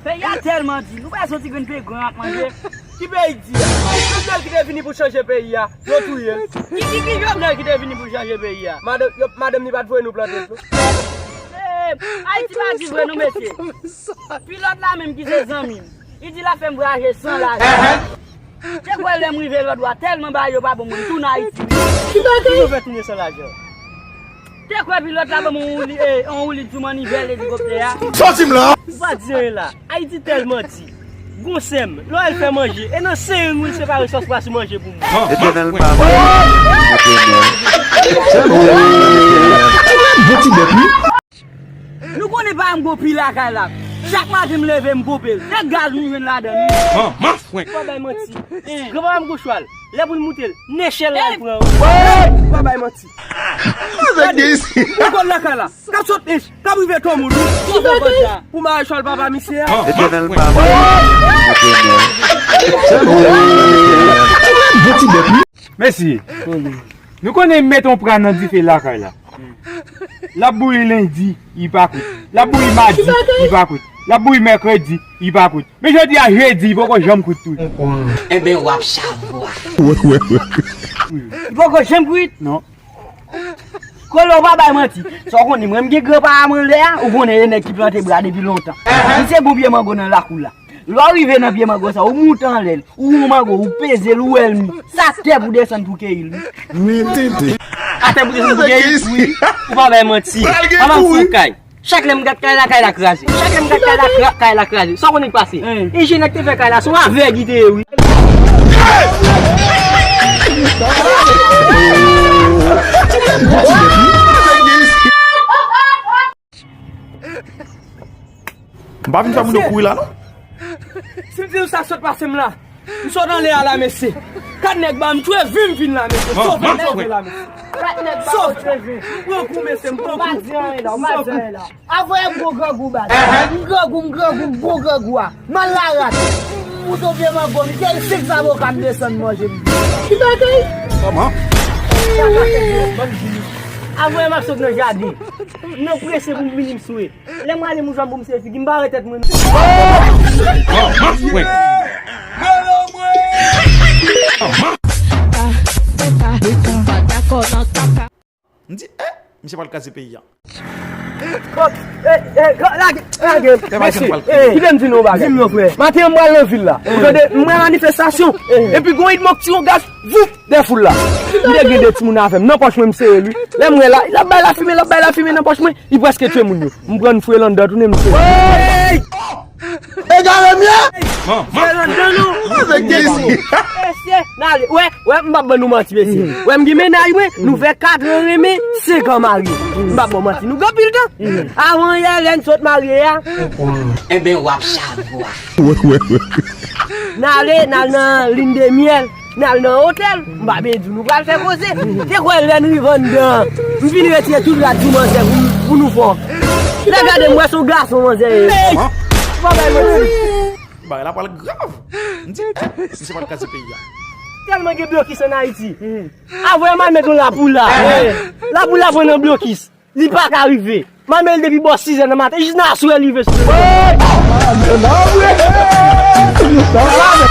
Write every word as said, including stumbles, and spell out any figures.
Peyi a tèlman di, nou pa soti grenn peyi grann ap manje. Ki peyi di a? Jovenel ki te vini pou chanje peyi a, yo touye l. Ki, ki, ki Jovenel ki te vini pou chanje peyi a? Madanm, yo, madanm li pa t voye nou plante, non. Eh, Ayiti pa di vre non, mesye. Pilòt la menm ki se zanmi m, li di l ap fè m vwayaje san lajan. Te kwè lè m rive lòt bò a, tèlman bagay yo pa bon, mwen tounen Ayiti. Ki bagay? Ki nou fè tounen san lajan? Te kwè pilòt la ban mwen yon woulib, eh, yon woulib sou manivèl elikoptè a. Sòti m la! Ou pa di anyen la. Ayiti tèlman di. Gon sèm, lè w al fè manje, e nan sering wi l separe sòs pa sou manje pou mwen. Etènèl pa mwen. Bon ti bèt wi. Nou konnen pa m gon pi lakay la. Chak maten m leve m ponpe l. Se gaz m jwenn ladan l wi. Manman frenk. Pa bay manti. Granpapa m gon chwal. Lè pou l moute l, nechèl la l pran wi. Pa bay manti. Avèk de isi. Ou konn lakay la. K ap sot ench, k ap rive Tomoun wi. Pou marechal papa misye a. Etènèl pa mwen. Etènèl. Bon ti bèt wi. Mesye, nou konnen mete yon pra nan dife lakay la. L ap bouyi lendi, li pa kwit. L ap bouyi madi, li pa kwit. L ap bouyi mèkredi, li pa kwit. Men jodi a jedi, li poko janm kwit tou. Enben, w ap savwa. Li poko janm kwit? Non. Kolo, ou pa bay manti. Sa w konnen, mwen, m gen granpapa m anlè a, ou konnen e nèg ki plante bra depi lontan. Misye gon pye mango nan lakou la. Lè w rive nan pye mango sa, ou moute anlè l, ou wè yon mango, ou peze l, ou wè l mi. Se atè pou desann pou keyi l wi. Atè pou desann pou keyi l wi. Ou pa bay manti. Papa m fon kay. Chak lè m gad kay la, kay la kraze. Chak lè m gad kay la, kay la kraze. Sa w konnen k pase? Enjenyè k te fè kay la, se yon avèg li te ye wi. M pa vin fè moun yo kouri la non. Si m di nou sa sot pase m la, m sot anlè a la mesye. Kat nèg ba m twe vi m vin la mesye. Sove m sove la mesye. Kat nèg ba m twe vi. M pran kou mesye, m pran kou. Ou pa di anyen la, ou pa di anyen la. Avoye m gon grangou baz. M grangou, m grangou, m bon grangou a. M al larat. M moute yon pye mango, m kite senk zaboka m desann manje m. Ki bagay? Kòman? Avoye m ap sot nan jaden. M nan prese pou m vini m swe. Lè m ale m jwenn pou m se figi, m bare tèt mwen. M di, eh, misye pral kraze peyi a. Lage, lage. Mesye, kite m di nou yon bagay. Maten an m pral nan vil la. Ou tande, m wè manifestasyon. Epi gon idmòk tire yon gaz, voup, dèyè foul la. M te gen de timoun avè m. Nan pòch mwen, m sere l wi. Lè m wè la, l ap bay lafimen, l ap bay lafimen nan pòch mwen. Li prèske tye moun yo. M pran fre l anndan, tounen m sere. Egare m ye! Fè l anndan non. Avèk dezi. Mesye, n ale. Wè, wè, m p ap ban nou manti, mesye. Wè, m gen mennaj mwen, nou fè kat an renmen, senk an marye. M p ap ban manti, nou gen anpil tan. Avan yè, lè n sot marye a. Enben, w ap savwa. N ale, n al nan lin de myèl. N al nan otèl, m pa byen di w, nou pral fè koze. Te kwè lè n rive anndan, m fin retire tout rad sou manzè pou, pou nou fò. Lè gade m wè se yon gason manzè ye. Ou pa bay manti. Bagay la pral grav. M di, eh, misye pral kraze peyi a. Tèlman gen blokis ann Ayiti. Avè m al met yon lapoula. Lapoula pran nan blokis. Li pa ka rive. M al met l depi bò sizè nan maten jis nan aswè li rive sou mwen. Hey! Nan lamen! Nan lamen!